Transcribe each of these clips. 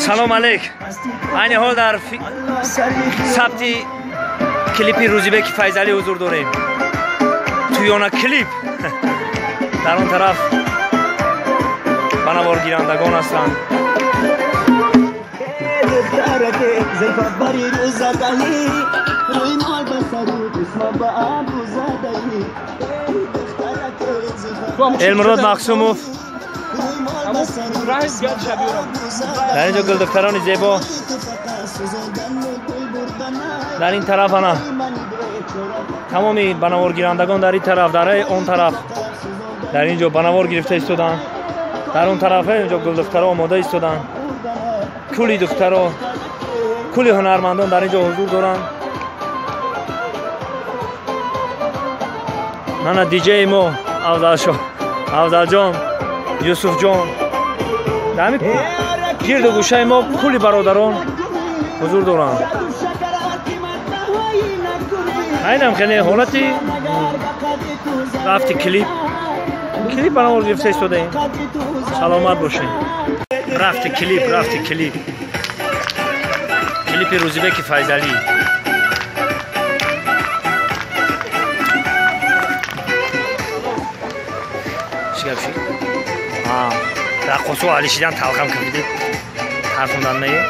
Салом алейк. Айни ҳол дар сабти клипи Рӯзибеки Файзалӣ ҳузур дорем. Туёна клип. Дар он тараф ба наворгирандагон ҳастанд. Элмурод Мақсумов. Дар инҷо гулдухтарони зебо. Дар ин тараф ана тамоми ба наворгирандагон дар ин тараф, дар он тараф дар инҷо ба навор гирифта истоданд. Дар он тараф инҷо гулдухтаро омода истоданд. Кули духтаро, кули ҳунармандон дар инҷо ҳузур доранд. Мана диҷеи мо Афзалҷон, Юсуфҷон. Дар ҳамин гирду гӯшаи мо кули бародарон ҳузур доранд. Айнам хеле ҳолати рафти клип. Клип ба навор гирифта истодаем. Саломат бошед. Рафти клип, рафти клип. Клипи Рӯзибеки Файзалӣ. Чӣ гап шид? Раққосу алишидан талқам кардид. Ҳарфондан мае?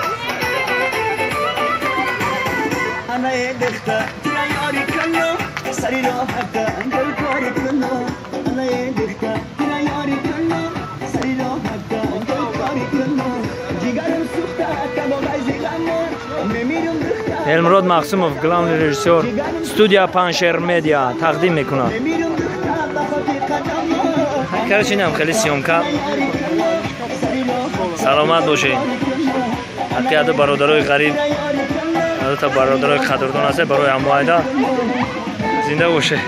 Элмурод Мақсумов, главный режиссёр студия Паншер Медиа тақдим мекунад. Короче, инам хеле съёмка. Саломат бошед. Ҳақиқат бародарои ғариб, албатта бародарои қадрдон ҳастед барои ҳамоайда. Зинда бошед.